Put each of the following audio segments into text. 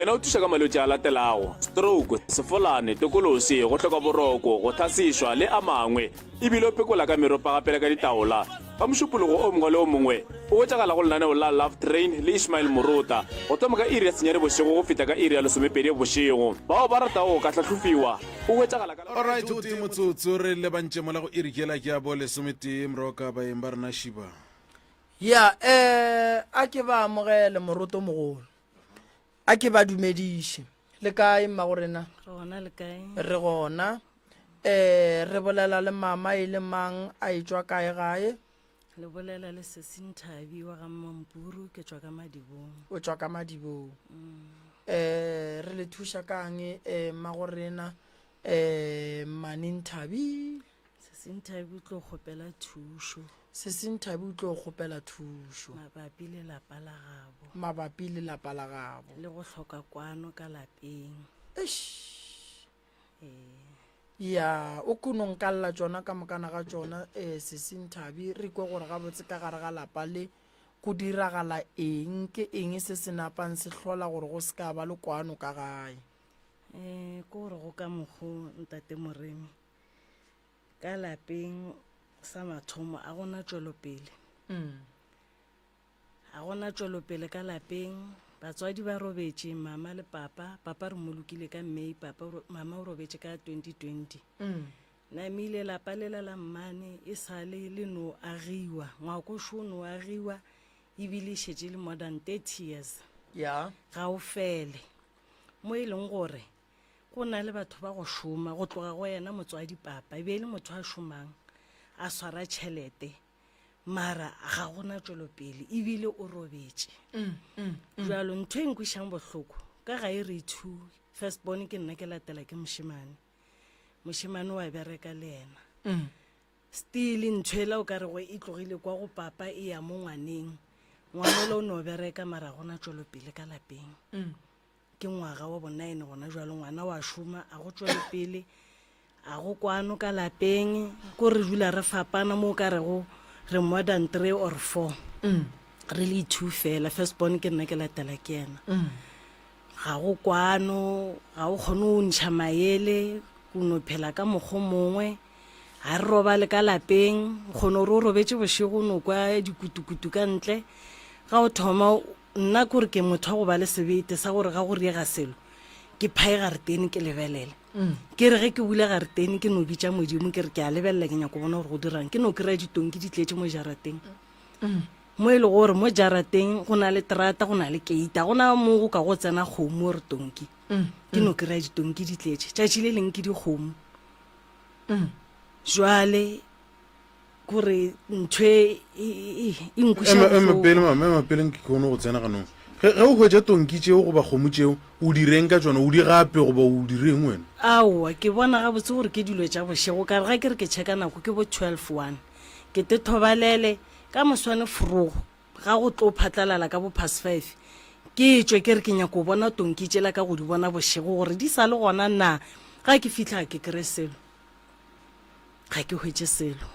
Yena o thuša ka malwetši a latelago, stroke, sefolane, tokolosi, go hloka boroko, go hlasišwa le a mangwe. E bile o pekola ka meropa gape le ka ditaola. Ka Mošupologo o mongwe le o mongwe o hwetšagala go lenaneo la Love Train le Ishmael Morota go thoma ka iri ya senyane bošego go fihla ka iri ya lesomepedi bošego. Bao ba ratago go ka hlahlofiwa o hwetšagala ka. Alright, o tee motsotso re lebantše mola go iri kela ke ya bo lesometee moroka baeng ba rena šiba. Ya, eh, a ke ba amogele moroto mogolo. A ke ba dumediše. Le kae mmago rena? Re gona le kae? Re gona. Eh, re bolela le mama e le mang a etšwa kae gae? Le bolela le Sesi Nthabi wa ga Mmampuru, ke tšwa ka Madibong. O tšwa ka Madibong. Eh, re le thuša kang eh mmago rena eh Mmane Nthabi? Sesi Nthabi o tlo kgopela thušo. Sesi Nthabi o tlo kgopela thušo. Mabapi le lapa la gabo. Mabapi le lapa la gabo. Le go hloka kwano ka lapeng. Eish. Ee. Ya, o kono nkalla tšona ka mokana ga tšona, eh, Sesi Nthabi, re kwe gore gabotse ka gare ga lapa le go diragala eng, ke eng se se napang se hlola gore go se ka ba le kwano ka gae. Eh, ke gore go ka mokgo Ntate Moremi. Ka lapeng sa mathomo a gona tšwelopele. A gona tšwelopele ka lapeng. Batswadi ba robetše, mama le papa. Papa re mmolokile ka May, papa mama o robetše ka 2020. Namile lapa lela la mmane e sa le le no agiwa, ngwako šo no agiwa ebile e šetše le more than 30 years. Ya. Ga o fele. Mo e leng gore Go na le batho ba go šoma, go tloga go yena motswadi papa, e be e le motho a šomang, a swara tšhelete, mara ga gona tšwelopele, ebile o robetše. Bjalo ntho e nkwišang bohloko, ka ga e re two, first born ke nna ke latela ke mošemane, mošemane wa bereka le yena. Still ntho ela o ka rego e tlogile kwa go papa e ya mo ngwaneng, ngwanola o no bereka mara ga gona tšwelopele ka lapeng. Ke ngwaga wa bonaene gona jwalo, ngwana wa šoma, a go tšwele pele, a go kwano ka lapeng, ko re dula re fapana mo o ka rego re more than three or four. Re le two fela, first born ke nna ke latela ke yena. Ga go kwano, ga o kgone go ntšha maele, o no phela ka mokgwa o mongwe. Ga re robale ka lapeng, o kgona gore o robetše bošego o no kwa dikutukutu ka ntle. Ga o thoma Nna kore ke motho wa go ba le sebete sa gore ga go riega selo ke phae garetene ke lebelele. Ke re ge ke bula garetene ke no bitša Modimo ke re ke a lebelela ke nyako bona gore go dirang. Ke no kry-a ditonki di tletše mo jarateng. Mo e lego gore mo jarateng go na le terata go na le keita ga gona mo go ka go tsena kgomo or tonki. Ke no kry-a ditonki di tletše. Tšatši le leng ke dikgomo. Jwale Kore ntho e e e nkweša Ema ema bohloko. pele mama, ema pele nke ke kgone go tsena ganong. Ge ge o hwetša tonki tšeo goba kgomo tšeo, o direng ka tšona? O di gape goba o direng wena? Aowa, ke bona gabotse gore ke dilo tša bošego. Ka re ga ke re ke checka nako ke bo 12 one. Ke te thobalele, ka moswane forogo ga go tlo phatlalala ka bo past five. Ke tšwe ke re ke nyako bona tonki tšela ka go di bona bošego gore di sa le gona na. Ga ke fihla ga ke kry-e selo. Ga ke hwetše selo.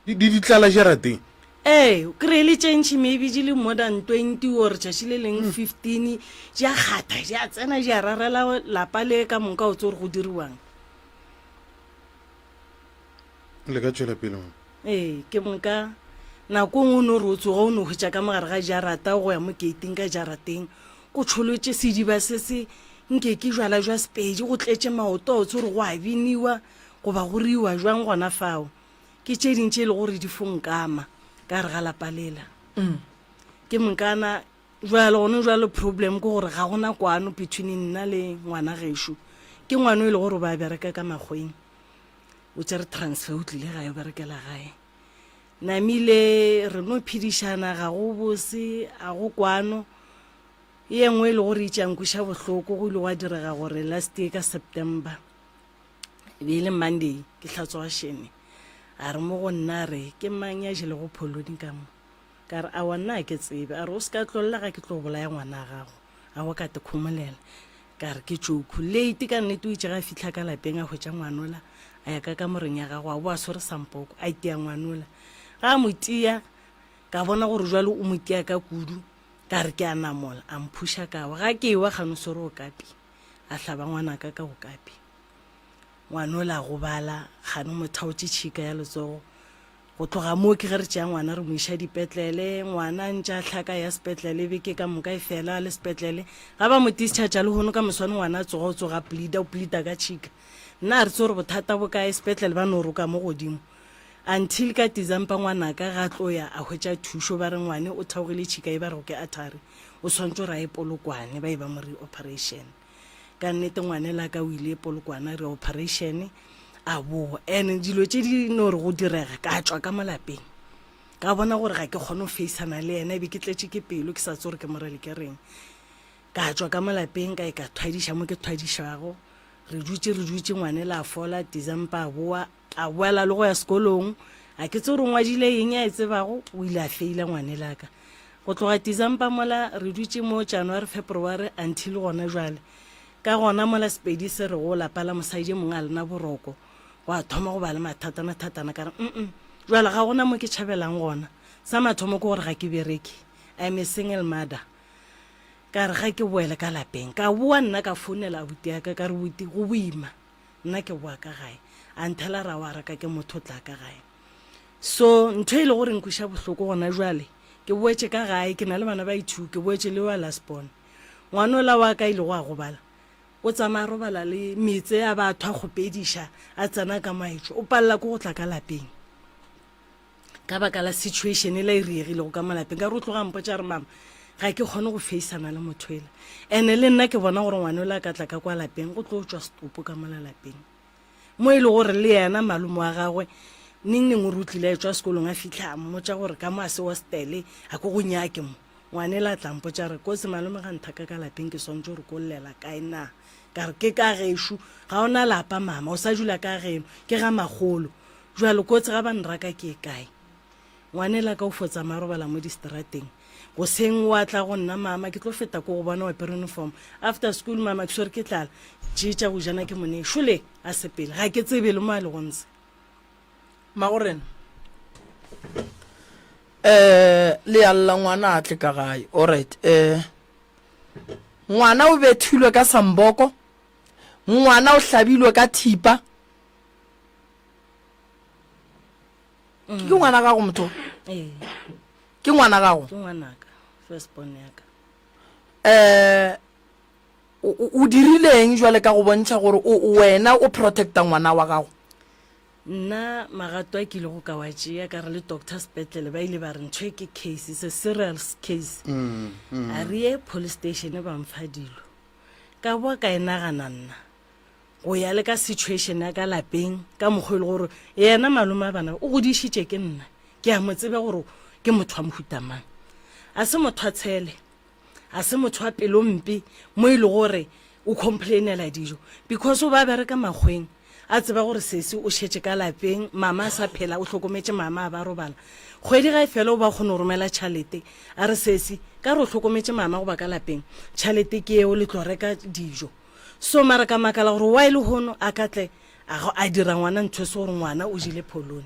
Di di di tlala jarateng. Ee, o kry-e le tše ntši maybe di le more than 20 or tšatši le leng 15, di a kgatha, di a tsena, di a rarela lapa le ka moka o tse gore go diriwang. Le ka tšwela pele mama. Ee, ke moka nako nngwe o no re o tsoga o no hwetša ka mogare ga jarata go ya mo gating ka jarateng go tšholotše sediba se se nke ke jwala jwa sepedi go tletše maoto a o tse gore go a biniwa goba go riwa jwang gona fao. Ke tše ding tše e le gore di fo nkama ka gare ga lapa lela. Ke mokana jwale gone jwale problem ke gore ga gona kwano between nna le ngwana gešo. Ke ngwana o e le gore o ba bereka ka makgweng. O tšere transfer o tlile gae o berekela gae. Namile re no phedišana ga go bose a go kwano. Ye nngwe e le gore e tša nkweša bohloko go ile gwa direga gore last year ka September e be e le Monday ke hlatswa wašene a re mo go nna a re ke mang ya jelego pholodi ka mo ka re awa nna a ke tsebe a re o se ka tlolla ga ke tlo bolaya ngwana a gago awa ka te khomolela Ka re, Ke tšokhu. Late ka nnete o itše ge a fihla ka lapeng a hwetša ngwanola a ya ka kamoreng ya gagwe a bo a swere sampoko a itia ngwanola. Ge a mo tia ka bona gore jwale o mo tia ka kudu. Ka re ke a namola, a mphuša ka wa. Ga ke ewa kgane o swere okapi, a hlaba ngwanaka ka okapi. Ngwanola a gobala, kgane o mo thaotše tšhika ya letsogo. Go tloga moo ke ge re tšea ngwana re mo iša dipetlele, ngwana a ntše a hlaka a ya sepetlele beke ka moka e fela a le sepetlele. Ga ba mo discharge lehono ka moswane ngwana a tsoga o tsoga a pleader, o pleader ka tšhika. Nna ga re tsebe gore bothata bo kae, sepetlele ba no roka mo godimo. Until ka December ngwanaka ga tlo ya a hwetša thušo ba re ngwane o theogile tšhika e ba rego ke artery, o swanetše gore a ye Polokwane ba e ba mo re-operation. Ka nnete ngwanela ka o ile Polokwane re operation a boa and dilo tše di no re go direga ka tšwa ka mo lapeng ka bona gore ga ke kgone go faceana le yena ebe ke tletše ke pelo ke sa tse gore ke morele ke reng ka tšwa ka mo lapeng ka e ka thwadiša mo ke thwadišago re dutše re dutše ngwanela a fola December a boa A boela le go ya sekolong. A ke tsebe gore o ngwadile eng a e tsebago, o ile a feila ngwanelaka. Go tloga December mola re dutše mo January, February until gona jwale. Ka gona mola Sepedi se rego lapa la mosadi e mongwe a lena boroko, gwa thoma go ba le mathatana-thatana. Ka re, mm jwale ga gona mo ke tšhabelang gona. Sa mathomo ke gore ga ke bereke, I'm a single mother. Ka re ga ke boele ka lapeng. Ka boa nna ka founela abuti ya ka, ka re buti go boima. Nna ke boa ka gae. A nthela ra wa raka ke motho tla ka gae. So ntho e le gore nkwiša bohloko gona jwale, ke boetše ka gae ke na le bana ba i-two, ke boetše le wa last born. Ngwana ola wa ka ilego a gobala, o tsamaya a robala le metse a batho a kgopediša, a tsena ka maetšo, o palela ke go tla ka lapeng. Ka baka la situation ela e riegilego ka mo lapeng, ka re o tloga a mpotša a re mama ga ke kgone go faceana le motho ela. And-e le nna ke bona gore ngwana ola a ka tla ka kwa lapeng go tlo tšwa setopo ka mola lapeng. Mo e le gore le yena malome wa gagwe neng neng o re o tlile a etšwa sekolong a fihla a mmotša gore ka mo a se hostele a ko go nyake mo. Ngwana ela a tla mpotša a re kotsi malome ga nthaka ka lapeng ke swantše gore ko llela kae na. Ka re ke ka gešo ga ona lapa mama o sa dula ka geno ke ga makgolo. Bjalo kotsi ga ba nraka ke ye kae? Ngwanela ka o fo tsamaya robala mo distrateng. Goseng wa tla go nna mama ke tlo feta ko go bona o apere uniform. After school mama ke swere ke tlala. Tše tša go jana ke mo nee. Šole a sepele. Ga ke tsebe le mo a lego ntse. Mmagorena, Eh, le a lla ngwana a tle ka gae. Alright, eh, ngwana o bethilwe ka samboko, ngwana o hlabilwe ka thipa. Ke ngwana gago motho? Ee. Ke ngwana gago? Ke ngwanaka, first born ya ka. Eh, o dirile eng jwale ka go bontšha gore o wena o protecta ngwana wa gago? Nna magato a ke ilego ka wa tšea ka re le doctor sepetlele ba ile ba re ntho e ke case, it's a serious case. A re ye police station ba mfa dilo. Ka boa ka e nagana nna. Go ya le ka situation ya ka lapeng, ka mokgwa e le gore yena malome a bana o godišitše ke nna, ke a mo tseba gore ke motho wa mohuta mang. A se motho wa tshele, a se motho wa pelompe mo e le gore o complainela dijo because o ba bereka makgweng a tseba gore sesi o šetše ka lapeng, mama a sa phela o hlokometše mama a ba robala. Kgwedi ga e fela o ba kgone go romela tšhalete a re sesi ka re o hlokometše mama goba ka lapeng tšhalete ke eo le tlo reka dijo. So mara ka makala gore why lehono a ka tle a a dira ngwana ntho se gore ngwana o jele pholone.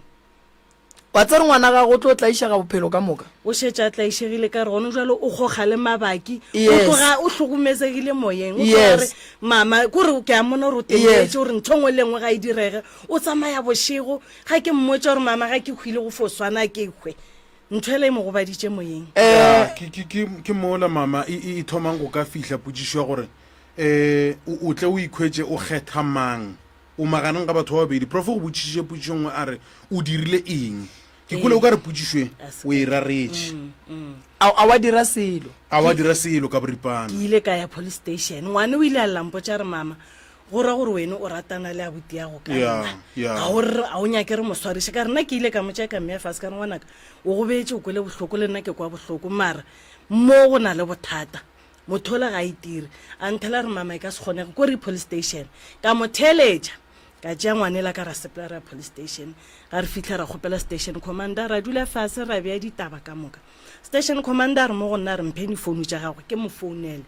Wa tsere ngwana gago o tlo tlaišega bophelo ka moka. O šetše a tlaišegile ka re gona jwale o goga le mabaki. O Yes. tloga o hlokometsegile moyeng. O tloga Yes. re mama kore ke a mona gore o Yes. tebetše gore ntho nngwe le nngwe ga e direge. O tsamaya bošego ga ke mmotša gore mama ga ke hwile go fo swana ke hwe. Ntho ela e mo gobaditše moyeng. Ya, ke, ke, ke, ke mola mama e, e, e thomang go ka fihla potšišo ya gore um o, o tle o ikhwetše o kgetha mang o maganeng ga batho ba babedi. Prof o go botšišitše potšišo nngwe a re o dirile eng. Ke kwele o ka re potšišo e A se o e raretše. A, a wa dira selo. A wa dira selo ka boripana. Ke ile ka ya police station. Ngwane o ile a lla mpotša a re mama go ra gore wene o ratana le abuti ya go ka Yeah, nna. yeah. Ga o re, ga o nyake re mo swariše. Ka re nna ke ile ka mo tšea ka mmea fase ka re ngwanaka o gobetše o kwele bohloko le nna ke kwa bohloko mara mo go na le bothata. Motho ola ga a itire. A nthela a re mama e ka se kgonege ko re police station. Ka mo theeletša. Ka tšea ngwanela ka ra sepela ra ya police station. Ga re fihla ra kgopela station commander ra dula fase ra bea ditaba ka moka. Station commander a re mo go nna a re mphe difounu tša gagwe ke mo founele.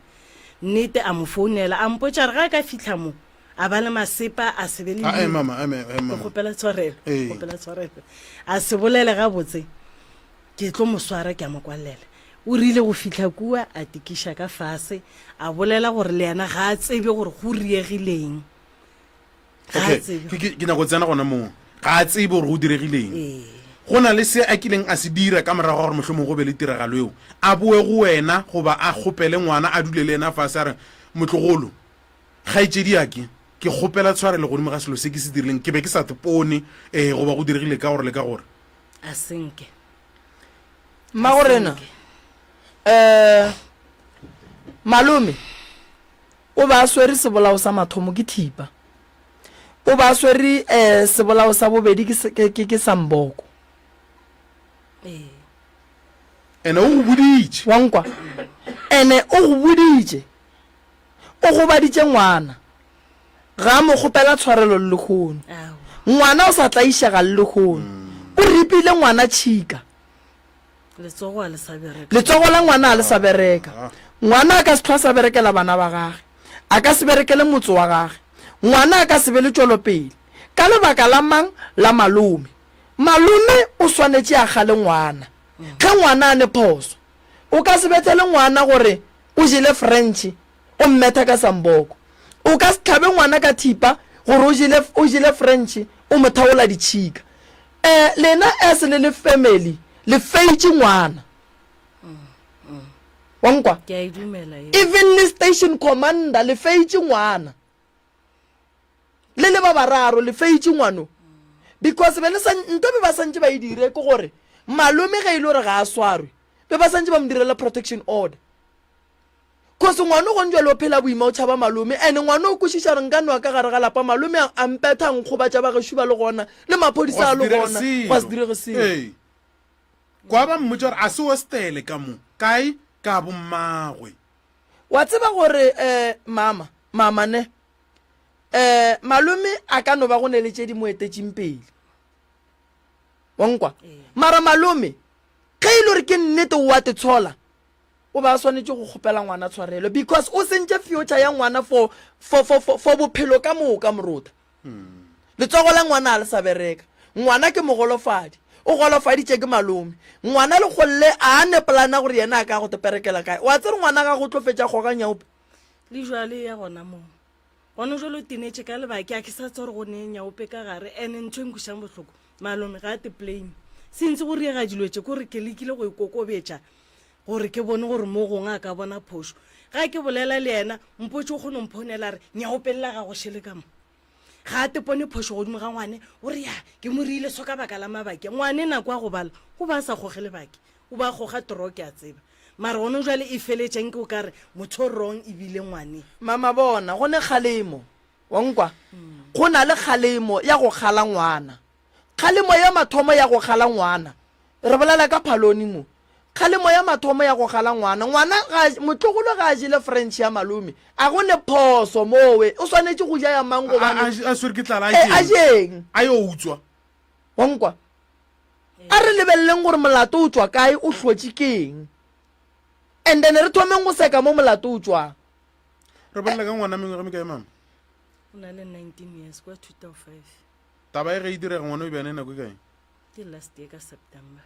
Nnete a mo founela a mpotša re ga a ka fihla mo a ba le masepa a se be le Ah, eh, leina. mama, eh, eh, Ke mama. kgopela tshwarelo, Ee. kgopela tshwarelo. A se bolele gabotse ke tlo mo swara ke a mo kwalela. O rile go fihla kua a tikiša ka fase, a bolela gore le yena ga a tsebe gore go riegileng. Ga a Okay, tsebe. ke, ke, ke nyako tsena gona moo. Ga a tsebe gore go diregileng. Ee. Go na le se a kileng a se dira ka morago ga gore mohlomong go be le tiragalo eo. A boe go wena goba a kgopele ngwana a dule le yena fase a re, Motlogolo, kgaetšediake, ke kgopela tshwarelo godimo ga selo se ke se dirileng. Ke be ke sa tpone, ee, goba go diregile ka gore le ka gore. A senke. Mmagorena, um malome o be a swere sebolao sa mathomo ke thipa. O be a swere um sebolao sa bobedi ke, ke, ke, ke samboko. Ee. Ene o go boditše. Wa nkwa? Ene o go boditše. O gobaditše ngwana. Ga a mo kgopela tshwarelo le lehono. Ngwana o sa tlaišega le lehono. O ripile ngwana tšhika. Letsogo a le sa bereka. Letsogo la ngwana a le sa bereka. Ngwana a ka se hlwa sa berekela bana ba gage. A ka se berekele motse wa gage. Ngwana a ka se be le tšwelopele. Ka lebaka la mang? La malome. Malome o swanetše a kgale ngwana. Ge ngwana a ne phoso. O ka se bethele ngwana gore o jele French o mmetha ka samboko. O ka se hlabe ngwana ka thipa gore o jele, o jele French o mo thaola ditšhika. Eh, lena as le le family le feitše ngwana. Wa nkwa? Ke a e dumela eo. Even le station commander le feitše ngwana. Le le ba bararo le feitše ngwano. Because be le sa nto be ba santše ba e dire ke gore malome ge e le gore ga a swarwe be ba santše ba mo direla protection order. Cause ngwano gone jwale o phela boima o tšhaba malome and ngwano o kwešiša gore nka nwa ka gare ga lapa malome a mpetha a nkgobatša ba gešo ba le gona le maphodisa a le gona gwa se direge selo. Ee. Kwa ba mmotša gore a se hostele ka mo kae ka bommagwe. Wa tseba gore eh mama mama ne eh malome a ka no ba go ne le tše di mo etetšeng pele wa nkwa mara malome ge e le gore ke nnete o a te tshola O be a swanetše go kgopela ngwana tshwarelo because o sentše future ya ngwana for, for, for, for, for bophelo ka moka morota. Letsogo la ngwana a le sa bereka. Ngwana ke mogolofadi. O golofaditše ke malome. Ngwana lekgolle a a ne polana gore yena a ka go teperekela kae. Wa tsere ngwana gago o tlo fetša goga nyaope. Le jwale ya gona moo. Gona jwale o tenetše ka lebake, a ke sa tsebe gore go ne nyaope ka gare. And ntho e nkwišang bohloko, malome ga a te blame. Since go riega dilo tše, kore ke lekile go ikokobetša gore ke bone gore mo gongwe a ka bona phošo. Ga ke bolela le yena, mpotše o kgone go mphonela a re, Nyaope la gago šele ka mo. Ga a tepone phošo godimo ga ngwane, o re, Ya, ke mo riile so ka baka la mabake. Ngwane nako ya go bala, o ba a sa goge lebake, o ba a goga toro ke a tseba. Mara gona jwale e feletša nke o ka re motho o wrong e bile ngwane. Mama bona, go ne kgalemo. Wa nkwa? Go na le kgalemo ya go kgala ngwana. Kgalemo ya mathomo ya go kgala ngwana. Re bolela ka phaloni mo. Kgalemo ya mathomo ya go kgala ngwana. Ngwana ga, motlogolo ga a jele French ya malome, a go ne phoso mowe. O swanetše go ja ya mang gobane. A, a, a swere ke tlala, a Eh, a jeng? jeng? A yo utswa. Wa nkwa? A re lebeleleng gore molato o tšwa kae, o hlotše ke eng. And then re thomeng go seka mo molato o tšwang. Re bolela ka ngwana mengwaga e mekae mama? O na le 19 years, kwa 2005. Taba e ge e direga ngwana o be a ne nako e kae? Ke last year ka September.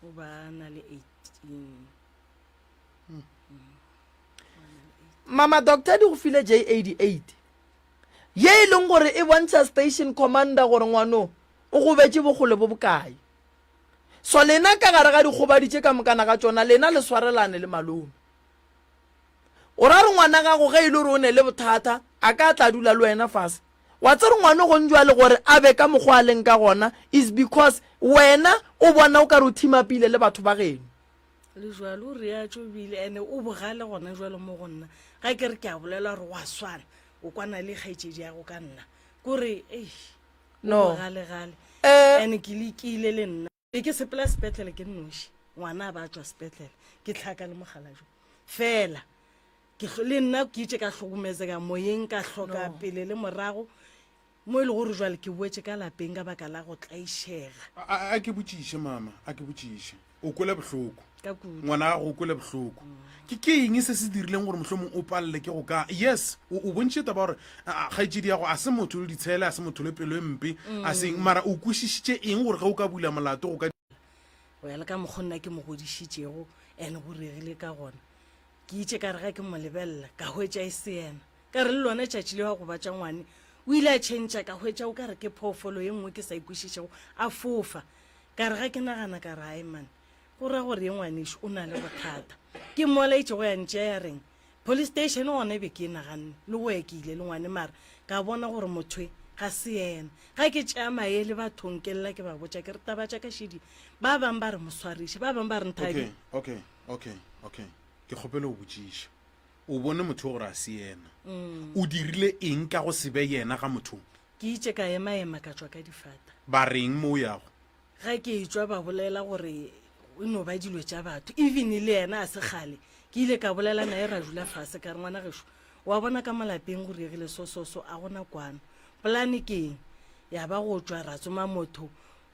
O ba a na le 18. Mama Doctor di go file J88 ye e leng gore e bontšha station commander gore ngwano o gobetše bokgole bo bokae. So lena ka gare ga dikgobadi tše ka mokana ga tšona lena le swarelane le malome. O ra re ngwana gago ge e le gore o ne le bothata a ka tla dula le wena fase Wa tsere ngwana gong jwale gore a be ka mokgwa a leng ka gona is because wena o bona o kare o team-upile le batho ba geno. Le jwale o reatšo ebile ene o bogale gona jwale mo go nna ga ke re ke a bolela gore wa swana o kwana le kgaetšedi yago ka nna kore eish o No. bogalegale Eh. ene ke lekile le nna be ke sepela sepetlele ke nnoši ngwana a ba tšwa sepetlele ke tlhaka le mogala jo fela Ke hlo, le nna ke itše ka hlokometsega moyeng, ka hloka No. pele le morago, mo e le gore jwale ke boetše ka lapeng ka baka la go tlaišega. A, a, a ke botšiše, mama, a ke botšiše. O kwele bohloko. Ka kudu. Ngwana gago o kwele bohloko. Ke, ke eng se se dirileng gore mohlomong o palele ke go ka. Yes, o, o bontšhitše taba ya gore a, a, kgaetšedi ya go a se motho le ditshele, a se motho le pelo e mpe, a se eng, mara o kwešišitše eng gore ge o ka bula molato go ka. Go ya le ka mokgo nna ke mo godišitšego. And go regile ka gona. Ke itše ka re ga ke mo lebelela, ka hwetša e se yena. Ka re le lona tšatši leo a gobatša ngwane, o ile a tšhentšha, ka hwetša o ka re ke phoofolo ye nngwe ke sa e kwešišego, a fofa. Ka re ga ke nagana ka re, Ai man, go ra gore ye ngwanešo o na le bothata. Ke mola itšego ya ntšea ya reng, Police station gona e be ke e naganne, le go ya ke ile le ngwane mara ka bona gore motho e ga se yena. Ga ke tšea maele bathong ke lla ke ba botša ke re taba tša ka šedi, ba bang ba re mo swariše, ba bang ba re Nthabi. Okay, okay, okay, okay. Ke kgopela go botšiša. O bone motho gore a se yena. O dirile eng ka go se be yena ga motho? Ke itše ka ema-ema ka tšwa ka difata. Ba reng mo o yago? Ga ke etšwa ba bolela gore e no ba dilo tša batho, even le yena a se kgale ke ile ka bolela naye ra dula fase ka re ngwana gešo wa bona ka mo lapeng go diregile so so so a gona kwano, polane ke eng? Ya ba go tšwa ra tsoma motho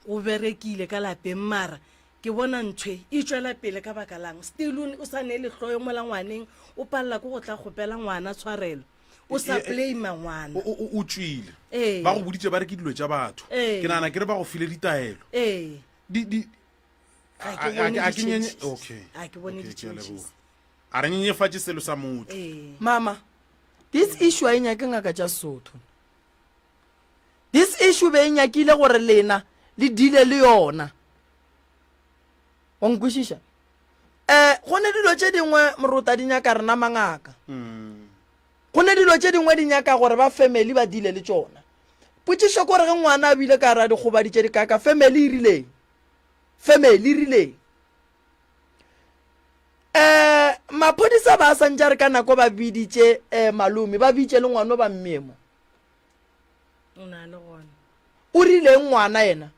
go berekile ka lapeng mara ke bona nthwe e tšwela pele ka baka lang still o sa ne lehloyo mola ngwaneng o palela ke go tla kgopela ngwana tshwarelo. O sa blame ngwana. O, o, o tšwile. Ee. Ba go boditše ba re ke dilo tša batho. Ee. Ke nagana ke re ba go file ditaelo. Ee. Di, di, Ga a- ke a- bone a- a ke nyenye- di-changes. okay. A ke bone Okay, ke a di-changes. leboga. A re nyenyefatše selo sa motho. Ee. Mama, this issue a e nyake ngaka tša Sesotho. This issue be e nyakile gore lena le deale le yona. Wa nkwešiša? Um go ne dilo tše dingwe morota di nyaka rena mangaka. Go ne dilo tše dingwe di nyaka gore ba family ba deale le tšona. Potšišo ke gore ge ngwana a bile ka ra dikgobadi tše di kaka, family e rileng? Family e rileng? Um maphodisa ba santše a re ka nako ba biditše um malome, ba bitše le ngwano ba mmie mo. O na le gona. O rileng ngwana yena?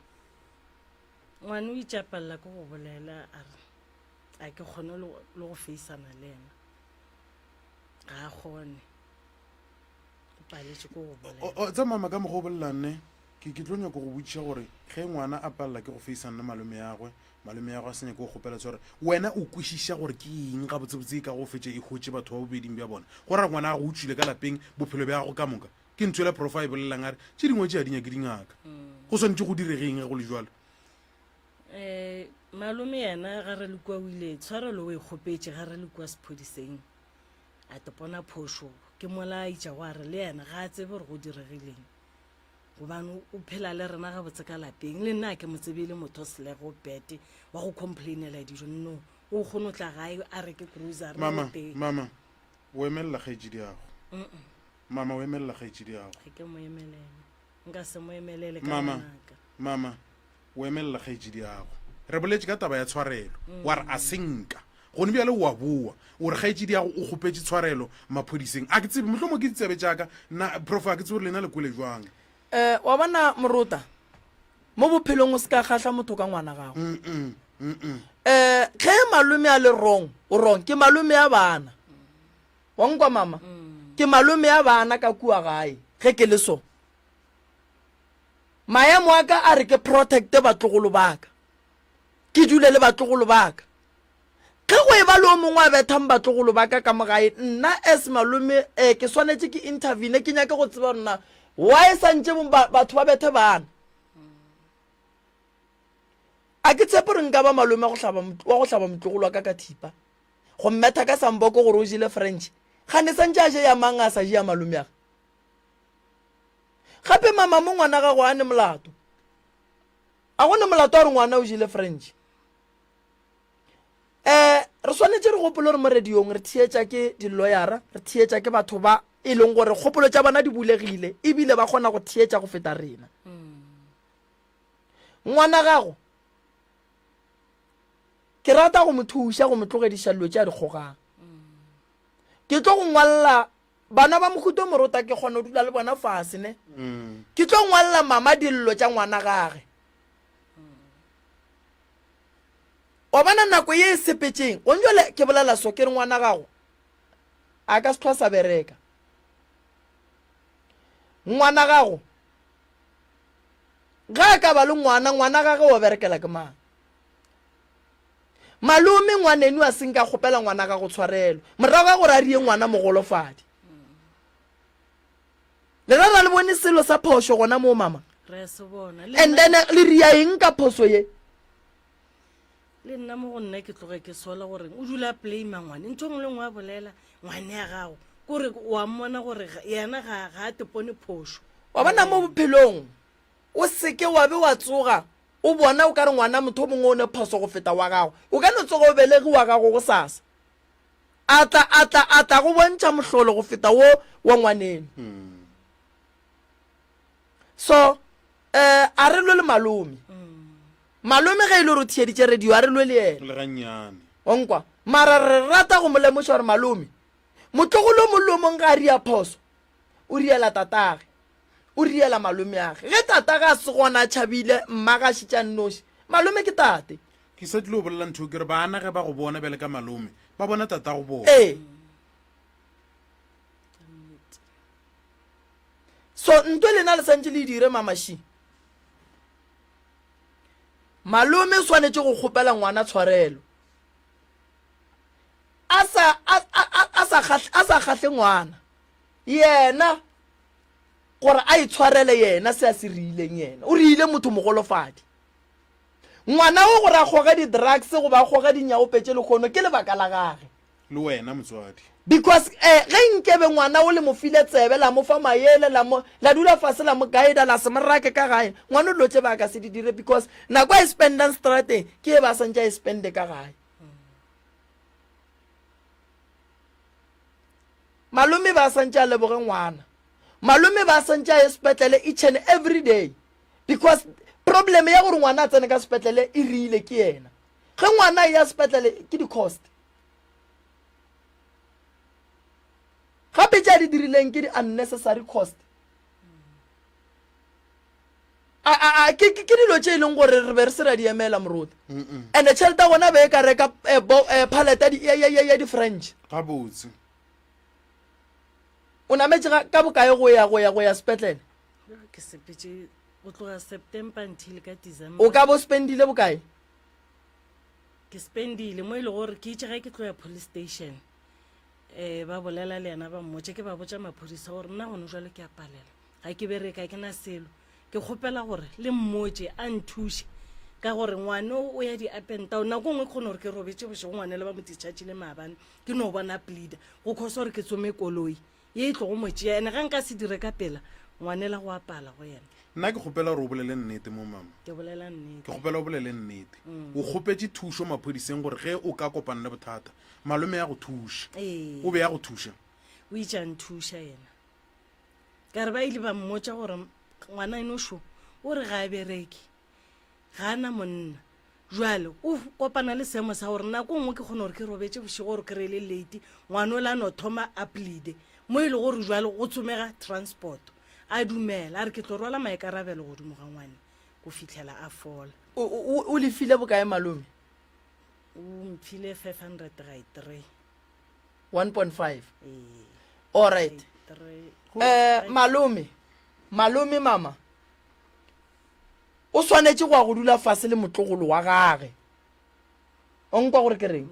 Ngwana o itšapalela ke go bolela a re a ke kgone le go feisana le yena. Ga a kgone. O paletše ke go bolela. O tsa mama ka mokgwa o bolelang ne ke ke tlo nyaka go botšiša gore ge ngwana a palela ke go feisana le malome yagwe, malome yagwe a se nyake go kgopela tshwarelo, wena o kwešiša gore ke eng gabotsebotse e ka go fetša e hotše batho ba bobeding bja bona? Go ra ngwana gago o tšwile ka lapeng bophelo bja gago ka moka. Ke ntho yela prof a e bolelang a re tše dingwe tše ga di nyake dingaka. Go swanetše go direge eng ge go le bjalo? Um malome yena ga re le kua o ile tshwarelo o e kgopetše ga re le kua sephodiseng a topona phošo ke mola a itšago a re le yena ga a tsebe gore go diregileng gobane o phela le rena gabotse ka lapeng le nna a ke mo tsebe e le motho selego bete wa go complainela dijo no o kgone o tla gae a reke grocery Mama, tee mama, o emelela kgaetšediago. Mama, o emelela kgaetšediago. Ga ke mo emelele. Nka se mo emelele ka Mama, ngwanaka. mama, o emelela kgaetšediago. Re boletše ka taba ya tshwarelo, wa re a se nka. Gone bjale o a boa, o re kgaetšediago o kgopetše tshwarelo maphodiseng. A ke tsebe, mohlomongwe ke ditsebe tša ka. Nna, Prof, a ke tsebe gore lena le kwele bjang. Eh, wa bona morota, mo bophelong o se ka kgahla motho ka ngwana gago. Mm-mm, mm-mm. Eh, ge malome a le wrong, o wrong. Ke malome a bana. Wa nkwa mama? Ke malome a bana ka kua gae ge ke le so. Maemo a ka a re ke protecte batlogolo ba ka. Ke dule le batlogolo ba ka. Ge go e ba le o mongwe a bethang batlogolo ba ka ka mo gae, nna as malome eh, ke swanetše ke intervene ke nyake go tseba gore na why santše batho ba bethe bana. A ke tshepe gore nka ba malome wa go hlaba motlogolo wa ka ka thipa. Go mmetha ka samboko gore o jele French. Kgane santše a je ya mang a sa je ya malomeage? Gape mama mo ngwana gago a ne molato. A go ne molato a re ngwana o jele French. Eh re swanetše re gopole gore mo radiong re theetša ke di-lawyera, re theetša ke batho ba e leng gore kgopolo tša bona di bulegile ebile ba kgona go theetša go feta rena. Ngwana gago Ke rata go mo thuša go mo tlogediša dilo tše a di kgogang. Ke tlo go ngwalela bana ba mohuto morota ke kgona go dula le bona fase ne. Ke tlo ngwalela mama dillo tša ngwana gage. Wa bona nako ye e sepetšeng, gone jwale ke bolela so ke re ngwana gago a ka se hlwa sa bereka. Ngwana gago ga a ka ba le ngwana, ngwana gage wa berekela ke mang? Malome ngwaneno a senka a kgopela ngwana gago tshwarelo morago ga gore a rie ngwana mogolofadi. Le ra ra le bone selo sa phošo gona moo mama? Re a se bona. Le And nna then le ria eng ka phoso ye? Le nna mo go nna ke tloge ke sola gore o dula a blame ngwane. Ntho e nngwe le nngwe a bolela ngwane ya gago. Kore wa mmona gore yena ga ga a tepone phošo. Wa bona mo bophelong o seke wa be wa tsoga o bona o ka re ngwana motho o mongwe o ne phoso go feta wa gago. O ka no tsoga o belegi wa gago gosasa a tla a tla a tla go bontšha mohlolo go feta wo wa ngwaneno. So eh a re lwe le malome. Malome ge e le gore o theeditše radio a re lwe le yena. Le gannyane. Wa nkwa? Mara re rata go mo lemoša gore malome, motlogolo o mong le o mong ge a ria phoso, o riela tatage, o riela malomeage. Ge tatage a se gona a tšhabile, mmage a šetše a nnoši, malome ke tate. Ke sa tlilo bolela ntho ke re bana ge ba go bona bjale ka malome, ba bona tatago bona. Ee. So nto lena le santše le e dire mamaši. Malome o swanetše go kgopela ngwana tshwarelo a sa a a a sa kgahle a sa kgahle ngwana yena gore a itshwarele yena se a se riileng yena o riile motho mogolofadi ngwana o gore a kgoge di-drugs goba a kgoge dinyaope tše lekgono ke lebaka la gage Le wena motswadi. Because eh, ge nkebe ngwana o le mo file tsebe, la mo fa maele, la mo, la dula fase la mo guida, la se mo rake ka gae, ngwana o dilo tše ba ka se di dire because nako a e spendang strateng ke e ba santše a e spende ka gae. Malome ba santše a leboge ngwana. Malome ba santše a ye sepetlele each and every day because problem ya gore ngwana a tsene ka sepetlele e rile ke yena. Ge ngwana a ya sepetlele ke di-cost. Gape tše a di dirileng ke di unnecessary cost. A, a, a, ke, ke, ke dilo tše e leng gore re be re se ra di emela moruti. And-e tšhelete ya gona be e ka reka eh, bo, eh, pallet ya di, ya, ya, ya, ya di-french. Gabotse. O nametše ga, ka bokae go ya, go ya, go ya sepetlele? Ke sepetše go tloga September until ka December. O ka bo spendile bokae? Ke spendile mo e le gore ke itše ge ke tlo ya police station um ba bolela le yena ba mmotša ke ba botša maphodisa gore nna gone jwale ke a palela ga ke bereka ke na selo ke kgopela gore le mmotše a nthuše ka gore ngwane o ya di-up and down nako nngwe kgone gore ke robetše bošego ngwane le ba mo dischargile maabane ke no bona pleader go khosa gore ke tsome koloi Ye e tlogo mo tšea, ene ge nka se dire ka pela, ngwanela go apala go yena. Nna ke kgopela gore o bolele nnete mo, mama. Ke bolela nnete. Ke kgopela o bolele nnete. O kgopetše thušo maphodiseng gore ge o ka kopana le bothata, malome a go thuše. Ee. O be a go thuša? O itše a nthuša yena. Ka re ba ile ba mmotša gore ngwana eno šo, o re ga a bereke. Ga a na monna. Jwale o kopana le seemo sa gore nako nngwe ke kgone gore ke robetše bošego gore ke re le late, ngwana o la no thoma a pleade mo e le gore jwale go tsomega transport. A dumela a re ke tlo rwala maikarabelo godimo ga ngwane go fihlela a fola. O, o, o lefile bokae malome? O mphile 500 ga e three. 1.5. Ee. All right. Three. Eh, malome, malome mama. O swanetše go ya go dula fase le motlogolo wa gage. O nkwa gore ke reng?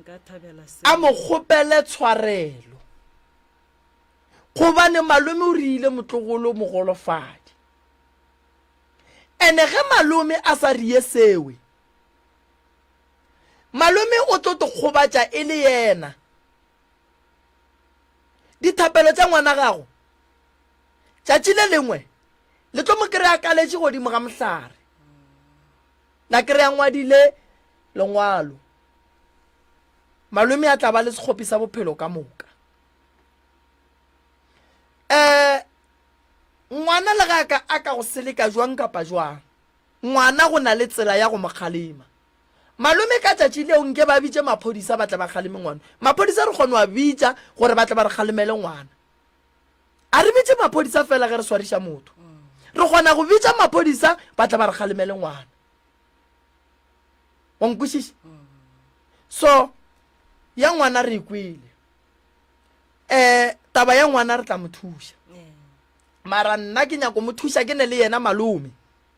A mo kgopele tshwarelo. Gobane malome o riile motlogolo mogolofadi. Ene ge malome a sa rie sewe, malome o tlo te kgobatša e le yena. Dithapelo tša ngwana gago, tšatši le lengwe Le tlo mo kry-a kaletše godimo ga mohlare. La kry-a ngwadile lengwalo. Malome a tla ba le sekgopi sa bophelo ka moka. Um ngwana le ga ka a ka go seleka jwang kapa jwang, ngwana go na le tsela ya go mo kgalema. Malome ka tšatši leo nke ba bitše maphodisa ba tle ba kgaleme ngwana. Maphodisa re kgona go a bitša gore ba tle ba re kgalemele ngwana. A re bitše maphodisa fela ge re swariša motho. Re kgona go bitša maphodisa ba tla ba re kgalemele ngwana. Wa nkwešiša? So ya ngwana re e kwele. Eh taba ya ngwana re tla mo thuša. Mara nna ke nyako mo thuša ke ne le yena malome.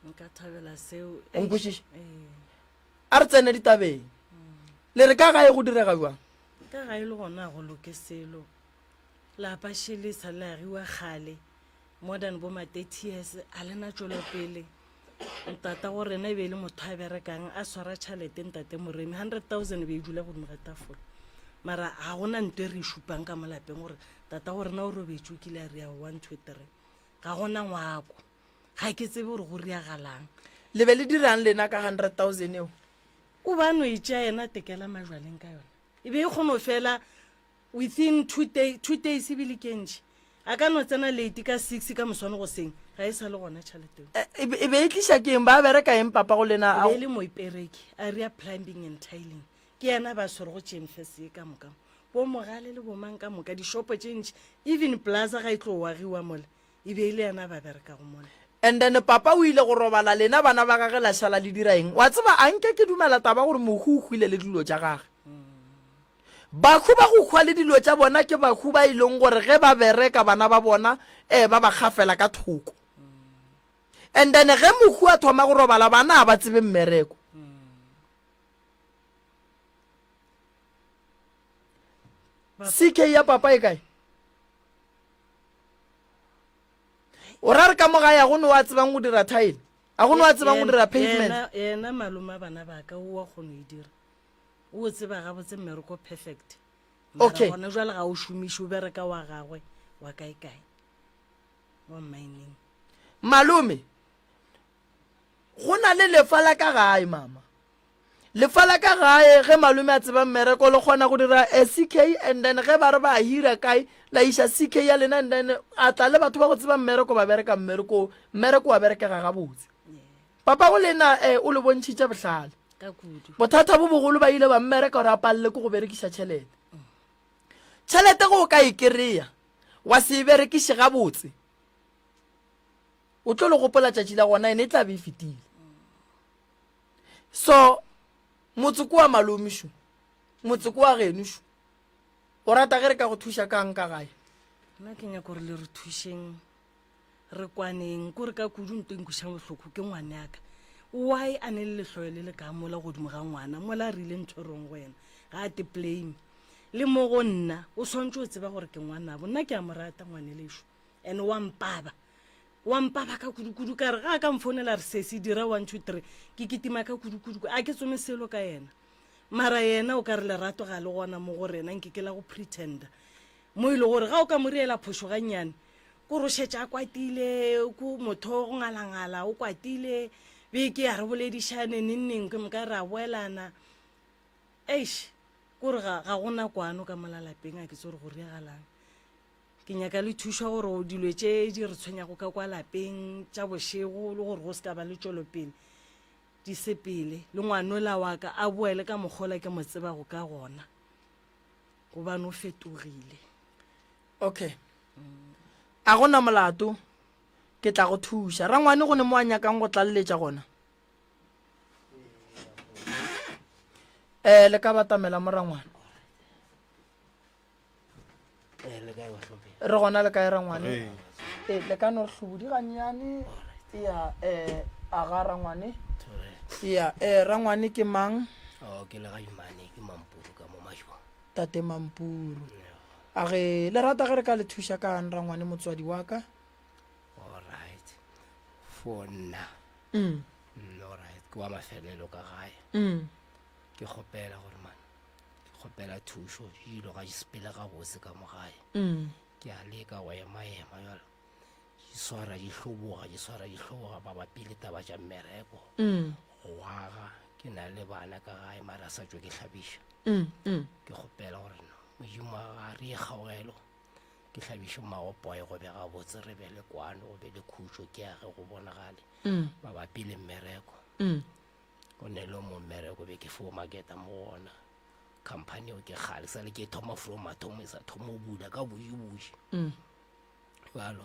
Nka thabela seo. O nkwešiša? A re tsene ditabeng. Le re ka gae go direga jwang? Ka gae le gona go loke selo. Lapa šele sa le agiwa kgale, more than bo ma 30 years, a le na tšwelopele. Ntata go rena e be e le motho a berekang a swara tšhalete ntate Moremi 100,000 e be e dula godimo ga tafola. Mara ga gona nto e re e šupang ka mo lapeng gore tata go rena o robetše o kile a ria 1 2 3. Ga gona ngwako. Ga ke tsebe gore go riagalang. Le be le dirang lena ka 100,000 eo? O ba no e tšea yena a tekela majwaleng ka yona. E be e kgono fela within two days ebile ke ntši. A ka no tsena late ka six ka moswane goseng, ga e sa le gona tšhelete eo. E, e be e tliša ke eng? Ba bereka eng papa go lena? E be e le moipereki, a ria plumbing and tiling. Ke yena ba swerego Jemfes ye ka moka. Bo Mogale le bomang ka moka, dishopo tše ntši, even plaza ga e tlo agiwa mola, E be e le yena ba berekago mola. And then papa o ile go robala lena bana ba gage la šala le dira eng? Wa tseba a nke ke dumela taba gore mohu o hwile le dilo tša gage. Bahu ba go hwa le dilo tša bona ke bahu ba e leng gore ge ba bereka bana ba bona eh ba ba gafela ka thoko. And then ge mohu a thoma go robala bana a ba tsebe mmereko. CK ya papa e kae? O ra re ka mo gae a go no a tsebang go dira tile? A go no a tsebang go dira pavement? Yena malome a bana ba ka o wa kgono e dira. O tseba gabotse mmereko perfect. Okay. Gona jwale ga o šomiše o bereka wa gagwe wa kae kae. Wa mining. Malome, go na le lefa la ka gae mama. Lefa la ka gae ge malome a tseba mmereko le kgona go dira a CK and then ge ba re ba hira kae la iša CK ya lena and then a tla le batho ba go tseba mmereko ba bereka mmereko mmereko wa berekega gabotse. Papa go lena eh, o le bontšhitše bohlale. Bothata bo bogolo ba ile ba mmereka gore a palele ke go berekiša tšhelete. Tšhelete go o ka e kereya wa se e berekiše gabotse o tlo le gopola tšatši la gona ene e tla be e fetile. So, motse ko wa malome šo, motse ko wa geno šo. O rata ge re ka go thuša kang ka gae? Nna ke nyaka gore le re thušeng, re kwaneng, ko re ka kudu nto e nkwišang bohloko ke ngwanaka. Why a ne le lehloyo le le ka mola godimo ga ngwana, mola a rile ntho e wrong go yena, ga a te blame. Le mo go nna, o swantse o tseba gore ke ngwanabo. Nna ke a mo rata ngwanelešo, and wa mpaba. Wa mpaba ka kudu-kudu ka re ga a ka mfounela a re sesi dira one two three ke kitima ka kudu-kudu a ke tsome selo ka yena mara yena o ka re lerato ga le gona mo go rena nke ke la go pretender mo e le gore ga o ka mo riela phošo gannyane ko ro šetše a kwatile ko motho go ngalangala o kwatile beke ya re boledišane neng neng ke moka re a boelana eish kore ga ga gona kwano ka mola lapeng a ke tse gore go riagalang Ke nyaka le thušo gore dilo tše di re tshwenyago ka kwa lapeng tša bošego le gore go se ka ba le tšwelopele di sepele, le ngwanola wa ka a boele ka mokgola ke mo tsebago ka gona, gobane o fetogile. Okay. A go na molato, ke tla go thuša. Rangwane go ne mo a nyakang go tlaleletša gona? Eh, le ka batamela mo rangwane. Eh, le kae bahlomphegi re gona le kae rangwane Ee. ee le ka no re hlobodi gannyane ya um a ga rangwane ya um rangwane ke mang o ke le ga imane ke mampuru ka mo mašwa tate mampuru a ge le rata ge re ka le thuša kang rangwane motswadi wa ka alright for nna mm. Mm, alright ke wa mafelelo ka gae Mm. ke kgopela gore man Ke kgopela thušo, dilo ga di sepele gabotse ka mo gae. Mm. Ke a leka go ema-ema jalo. Di swara di hloboga, di swara di hloboga mabapi le taba tša mmereko. Mm. Go aga, ke na le bana ka gae mara sa tšwe ke hlabiša. Mm. Mm. Ke kgopela gore no, Modimo a ga re ye kgaogelo. Ke hlabiše mmagopoe go be gabotse, re be le kwano, go be le khutšo, ke age go bonagale Mm. mabapi le mmereko. Mm. O ne le mo mmereko be ke fo maketa mo go ona company eo ke kgale sa le ke thoma from mathomo e sa thoma go bula ka boji-boji mm. jalo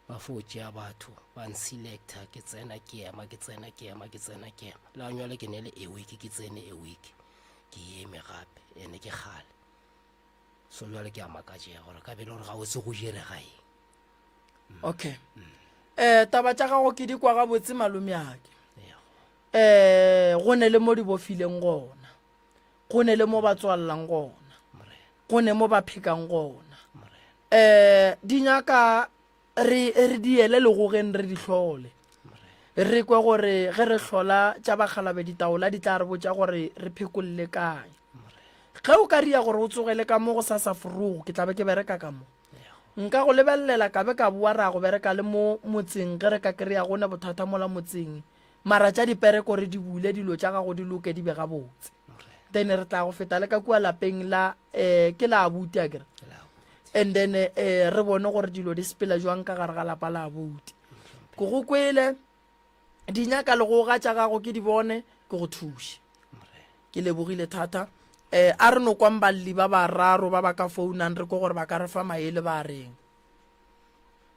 ba fo tšea batho ba nselecta ke tsena ke ema ke tsena ke ema ke tsena ke ema le anywale ke ne le a week ke tsene a week ke eme gape ene ke kgale so jale ke a makatšega gore ka bele gore ga o tse go direga eng okay um taba tša gago ke di kwa gabotse malomeake um go ne le mo di bofileng gona go ne le mo ba tswalelang gona go ne mo ba phekang gona um di nyaka re re di ele legogeng re di hlole. Re kwe gore ge re hlola tša bakgalabe ditaola di tla re botša gore re phekolle kae. Ge o ka ria gore o tsogele ka mo go sa sa forogo, ke tla be ke bereka ka mo. Nka go lebelela ka be ka boa ra go bereka le mo motseng ge re ka kry-a go ne bothata mola motseng. Mara tša dipereko re di bule dilo tša gago di loke di be gabotse. Then re tla go feta le ka kua lapeng la um ke la abuti akere. And then um re bone gore dilo di sepela jwang ka gare ga lapa la abuti. Ke go kwele di nyaka le go ga tša gago ke di bone ke go thuše. Ke lebogile thata. Um a re no kwang balli ba bararo ba ba ka founang re kwe gore ba ka re fa maele ba reng.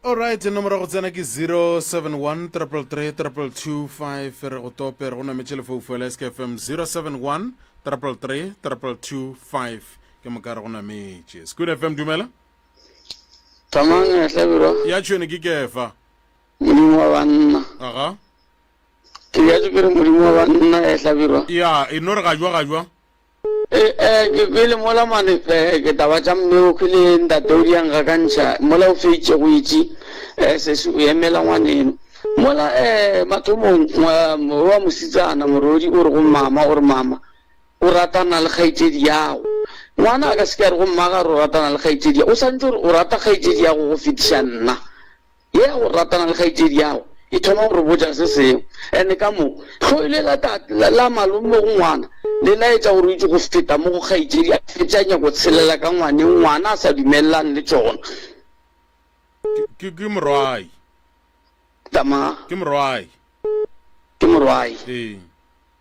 Alright, nomoro ya go tsena ke 071 333 2225 re go tope re go nametše lefoufo la SKFM 071 333 2225 ke moka re go nametše. Skoon FM dumela. Thamang ya Hlabirwa. Ya tšhwene ke kefa. Modimo wa banna. Aga. Ke bjatše ke re Modimo wa banna ya Hlabirwa. Ya, e no re gajwa gajwa. E, e, ke kwele mola mane, e, ke taba tša mme o kwele ntate o di a ngakantšha, mola o feitše go itše, e, sesi o emela ngwaneno. Mola, e, mathomong, ngwa, wa mositsana, morodi, o re go mama, o re mama, o ratana le kgaetšedi yago. Ngwana a ka se ke a re go mma ga re o ratana le kgaetšedi ya, o santše o re o rata kgaetšedi yago go fetiša nna. Ye ya go ratana le kgaetšedi yago e thoma go re botša se sengwe. And ka mo, hloile la tate, la, la malome go ngwana, le laetša gore o itše go feta mo go kgaetšedi, a fetše a nyako tshelela ka ngwaneng, ngwana a sa dumelelane le tšona. Ke, ke, ke morwayi. Tama. Ke morwayi. Ke morwayi. Ee.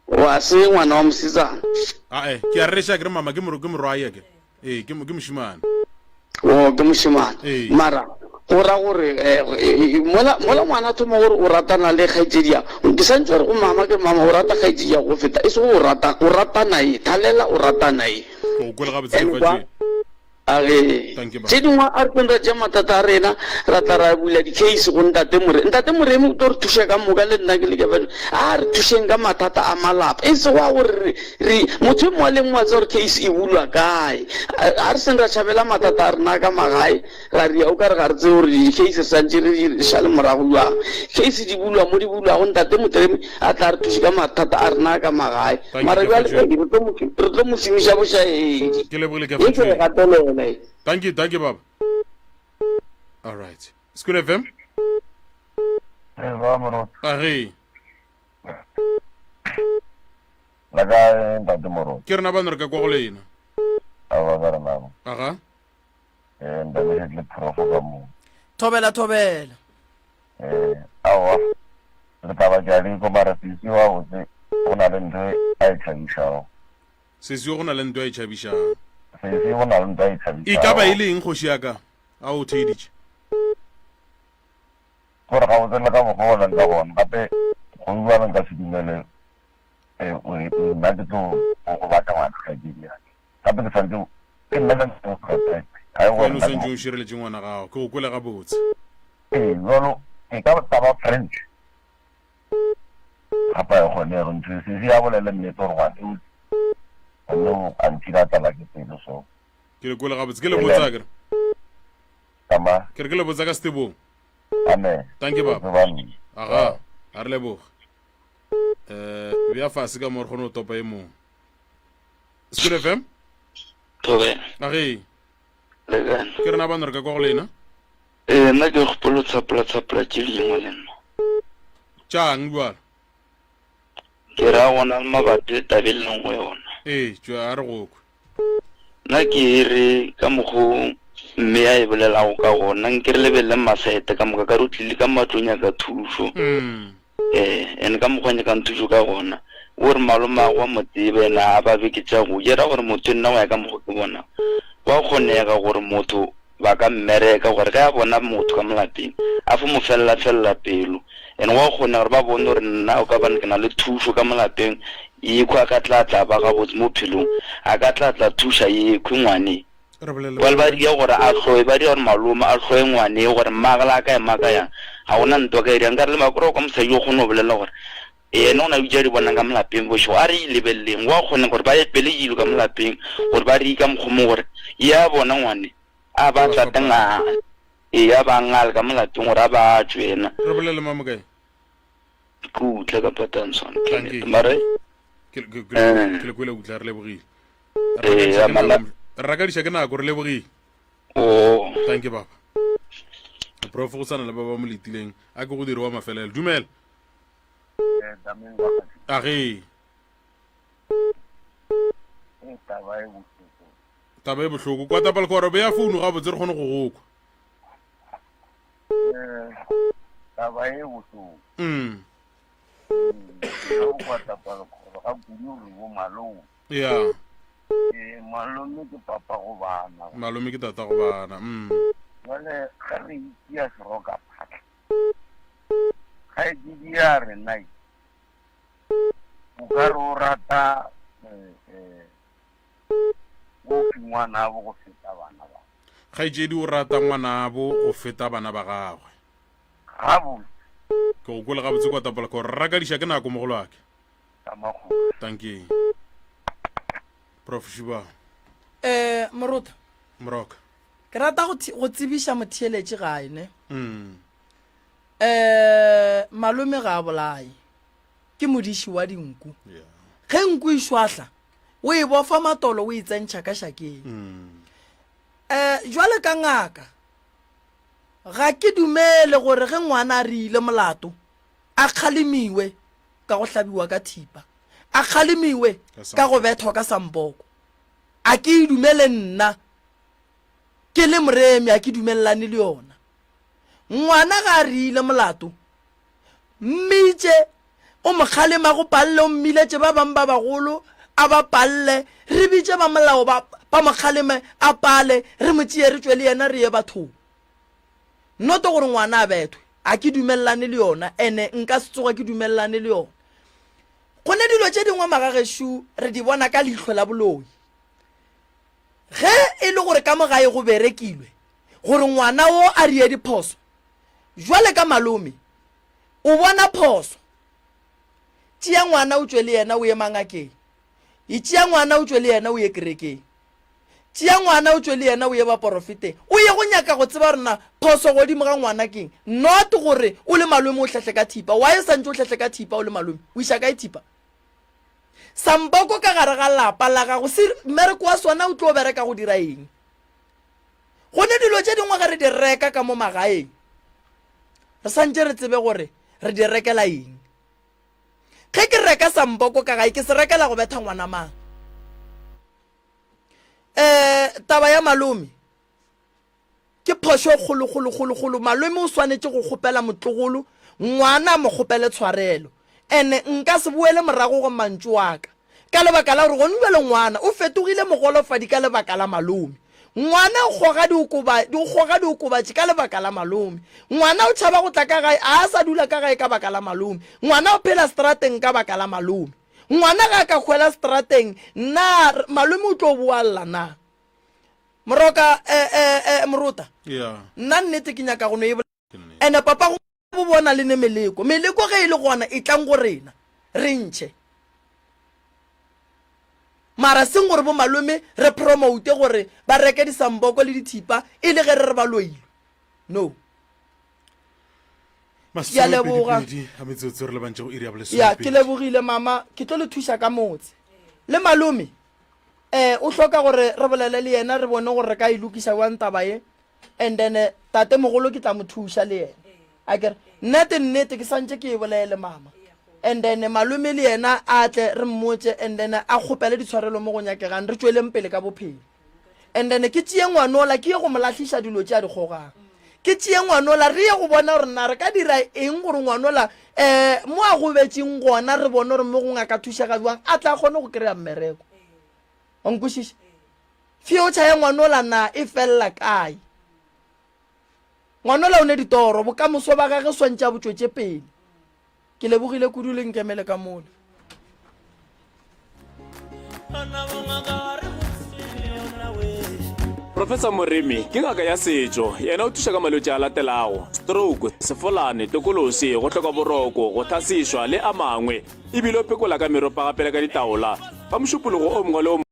Wa se ngwana wa mosetsana. Ae, ke a rereša ke re mama ke moro ke morwayi ake. Ee, ke ke mošemane. O ke mošemane. Ee. Mara go ra gore eh, eh, mola mola ngwana a thoma gore o ratana le kgaetšedi ya ke santse gore go mama ke mama o rata kgaetšedi ya go feta e se go rata o ratana e thalela o ratana e. Ke go kwele gabotse And kwa lefatšeng. A re, Thank you, baba. Tše dingwe a re tlong ra tšea mathata a rena, ra tla ra bula di-case go Ntate Moremi. Ntate Moremi o tlo re thuša ka moka, le nna ke le ke A re thušeng ka mathata a malapa, e sego a gore re, re, motho e mongwe le mongwe a tseba gore case e bulwa kae. A, a re seng ra tšhabela mathata a rena ka magae, ra ria o ka re ga re tsebe gore di-case re santše re di šale morago bjang. Case di bulwa mo di bulwago, Ntate Motremi a tla re thuše ka mathata a rena a ka magae. Thank you, Mara bjale Kefatšweng. re tlo mo, re tlo mo šomiša bošaedi. Ke lebogile Ye ke Kefatšweng. e gatelela ye. Thank you, thank you baba. All right. School FM. Ee, ba Moruti. A ge. La kae ntate Moruti? Ke rena ba no re ka kwa go lena. A ba ka rena ba. Aga. Eh, ntate le profo ka mo. Thobela thobela. Ee, aowa, re tla ba ke a leko, mara sesi wa botse go na le ntho a e tšhabišago. Sesi yo go na le ntho a e tšhabišago. Sesi go na le ntho a e tšhabišago. E ka ba e le eng kgoši ya ka? A o theeditše? Gore gabotse le ka mokgwa o leng ka gona, gape go bjalo nka se dumele nna ke tlo go batla ngwana kgaetšedi ya ka. Gape ke swanetše ke nna ka go protect. Ga e gore Wena o swanetše o šireletše ngwana gago. Ke go kwele gabotse. Ee, bjalo e ka taba French gape ga e kgonege ntho e. Sesi a bolele nnete gore ngwane o ngwane o a nkile a tlala ke pelo so. Ke le kwele gabotse. Ke le botsa akere. Tama. Ke re ke le botsa ka setebong. Amen. Thank you baba. Tseba nna. Aga, a re leboge. Eh, bea fase ka mo re kgone go topa e mongwe. School FM. Thobela. Age. Le kae? Ke rena bano re ka kwa go lena. Ee, nna ke kgopolo tshapola tshapola tše dingwe le nna. Tšang bjalo? Ke ra gona le mabapi le taba e leng go yona. Ee, tšwa a re go kwe. Nna ke re ka mokgo mme a e bolelago ka gona, nke re lebelele masaete ka moka ka re o tlile ka matlo o nyaka thušo. Mm. Ee, and ka mokgwa a nyakang thušo ka gona, o re malomago wa mo tseba, yena a ba beke tša go ja. Ra gore motho nna go ya ka mokgwa ke bona, gwa kgonega gore motho ba ka mmereka gore ge a bona motho ka mo lapeng a fo mo felela felela pelo. And gwa kgonega gore ba bone gore nna o ka bane ke na le thušo ka mo lapeng, yekhwi a ka tla tla ba gabotse mo bophelong, a ka tla tla thuša yekhwi ngwane. Re bolele Bjale ba mamokae? dia gore a hloye, ba dia gore malome a hloye ngwane gore mmagwe le a ka ema ka yang, ga gona ntwa ka e dirang. Nkare le makore wa kwa mosadi o kgone go bolela gore yena o na le tše a di bonang ka mo lapeng bošego, a re e lebeleleng. Gwa kgonega gore ba epele dilo ka mo lapeng gore ba reye ka mokgwa mo gore ye a bona ngwane a ba Ba tlate fapane. ngale, ee a ba ngale ka mo lapeng gore a ba a tšwe yena. Re bolele mamokae? Ke utla ka Patterson. Thank you. Mare Ke ke- ke- Eh. ke le kwele utla re lebogile. Eh, ya mala- Re rakadiša ke nako re lebogile. o Thank you baba. Prof go sana le ba ba mo letileng a ke go dire wa mafelelo. Dumela. Eh, Dameng wa gašu. A ge. Eh, taba e bohloko. Taba e bohloko. Kwa tapalkoro beya founu gabotse re kgone go go kwa. Eh, taba e bohloko. Mm. Ge o kwa tapalkoro ga kudu re bo malome. Yeah. Eh, malome ke papa go bana. Malome ke tata go bana. Mm. Jwale ge re itia seroka phatla. Kgaetšedi ya rena e, o ka re o rata eh, eh, o fi ngwanabo go feta bana ba. Kgaetšedi o rata ngwanabo go feta bana ba gagwe. Gabotse. Ke go kwele gabotse kwa Tapalakoro. Re rakadiša ke nako mogolo wa ka. Ka makgoši. Dankie. Prof Šuba. Eh, Morota. Moroka. Ke rata go go tsebiša motheeletši gae ne. Mm. Eh, malome ga a bolaye. Ke modiši wa dinku. Yeah. Ge nku e šwahla, o e bofa matolo o e tsentšha ka šakeng. Mm. Eh, jwale ka ngaka, ga ke dumele gore ge ngwana a re ile molato, a kgalemiwe ka go hlabiwa ka thipa, a kgalemiwe ka go bethwa ka sampoko. A ke e dumele nna ke le moremi, a ke dumelelane le yona. Ngwana ga a re ile molato, mmitše o mo kgalema go palle, o mmiletše ba bang ba bagolo a ba palle, re bitše ba molao ba, ba mo kgaleme a pale, re mo tšee re tšwe le yena re ye bathong. Noto gore ngwana a bethwe, a ke dumelelane le yona, ene nka se tsoga ke dumelelane le yona. Go ne dilo tše dingwe magagešo re di bona ka leihlo la boloi. Ge e le gore ka mo gae go berekilwe gore ngwana wo a rie diphoso, jwale ka malome o bona phoso, tšea ngwana o tšwe le yena o ye mangakeng, e tšea ngwana o tšwe le yena o ye kerekeng, tšea ngwana o tšwe le yena o ye baporofeteng, o ye go nyaka go tseba gore na phoso godimo ga ngwana keng, not gore o le malome o hlehle ka thipa. Why o santše o hlehle ka thipa o le malome? O iša kae thipa? Samboko ka gare ga lapa la gago, se mmereko wa sona o tlo bereka go dira eng? Go ne dilo tše dingwe ge re di reka ka mo magaeng, re santše re tsebe gore re di rekela eng. Ge ke reka samboko ka gae, ke se rekela go betha ngwana mang? Um taba ya malome Ke phošo e kgolo, kgolo, kgolo, kgolo. Malome o swanetše go kgopela motlogolo, ngwana a mo kgopele tshwarelo. Ene nka se boele morago go mantšu a ka, ka lebaka la gore gone bjale ngwana o fetogile mogolofadi ka lebaka la malome. Ngwana o kgoga diokoba, o kgoga diokobatši ka lebaka la malome. Ngwana o tšhaba go tla ka gae, a a sa dula ka gae ka baka la malome. Ngwana o phela strateng ka baka la malome. Ngwana ge a ka hwela strateng, na malome o tlo boa lla na? Moroka, eh, eh, eh, Morota. Yeah. Nna nnete ke nyaka go no e bolela. Ke nnete. Ene papa go bo bona le ne meleko. Meleko ge e le gona e tlang go rena. Re ntšhe. Mara seng gore bo malome re promote gore ba reke disamboko le dithipa e le ge re re ba loilwe. No. Ke a leboga. Masomepedipedi a metsotso re lebantše go iri ya Ya, ke bolesomepedi. lebogile mama, ke tlo le thuša ka motse. Le malome. Eh, o hloka gore re bolele le yena re bone gore re ka e lokiša bjang taba ye. And then eh, tate mogolo ke tla mo thuša le yena. A kere nnete nnete ke santše ke e bolele mama. And then malome le yena a tle re mmotše and then a kgopele ditshwarelo mo go nyakegang re tšweleng pele ka bophelo. And then ke tšee ngwanola ke ye go mo lahliša dilo tše a di kgogang. Ke tšee ngwanola re ye go bona gore na re ka dira eng gore ngwanola um mo a gobetšeng gona re bone gore mo gongwe a ka thušega bjang a tla kgone go kry-a mmereko. Wa nkwešiša? Future ya ngwanola na e felela kae? Ngwanola o ne ditoro, bokamoso ba gage swantše a bo tšwetše pele. Ke lebogile kudu le nkemele ka mole. Professor Moremi ke ngaka ya setšo. Yena o thuša ka malwetši a latelago, stroke, sefolane, tokolosi, go hloka boroko, go thasišwa le a mangwe. E bile o phekola ka meropa gape le ka ditaola. Ka Mošupologo o mongwe le o.